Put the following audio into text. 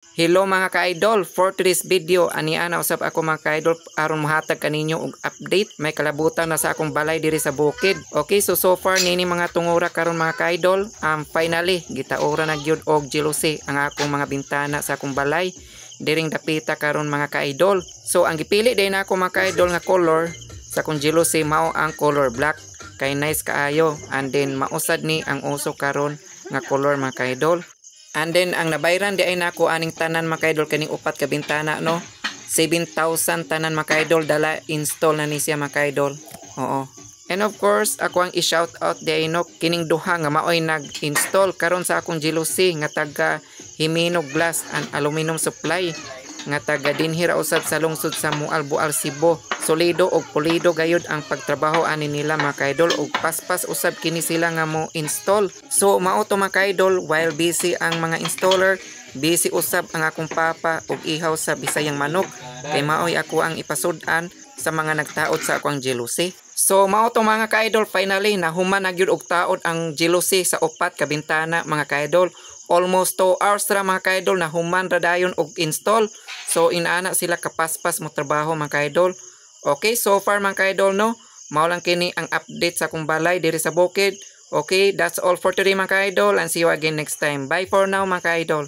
Hello, mga ka-idol, for today's video, ani ana usab ako, mga ka-idol, aron mohatag kaninyo og update. May kalabutan na sa akong balay diri sa bukid. Okay, so so far nini mga tungura karon, mga ka-idol, finally gitaora na gyud og jealousy ang akong mga bintana sa akong balay diring dapita karon, mga ka-idol. So ang gipili din ako, mga ka-idol, nga color sa akong jealousy mao ang color black kay nice kaayo and then mausad ni ang uso karon nga color, mga ka-idol. And then ang nabayran di ay nako aning tanan, mga ka-idol, kaning upat ka bintana, no. 7,000 tanan, mga ka-idol, dala install na ni siya, mga ka-idol. Oo. And of course, ako ang i-shout out di ay, no, kining duha nga maoy nag-install karon sa akong jealousy nga taga Himino Glass and Aluminum Supply nga taga dinhi ra usab sa lungsod sa Moalboal, Cebu. Solido og pulido gayud ang pagtrabaho ani nila, mga ka-idol, og paspas usab kini sila nga mo install. So mao to, mga ka-idol, while busy ang mga installer, busy usab ang akong papa og ihaw sa Bisayang manok kay maoy ako ang ipasud-an sa mga nagtaod sa akong jealousy. So mao to, mga ka-idol, finally nahuman na gyud og taod ang jealousy sa upat ka bintana, mga ka-idol. Almost 2 hours ra, mga ka-idol, nahuman ra dayon og install. So inaana sila kapaspas mo trabaho, mga ka-idol. Okay, so far, mga ka-idol, no, mao lang kini ang update sa akong balay diri sa bukid. Okay, that's all for today, mga ka-idol, and see you again next time. Bye for now, mga ka-idol.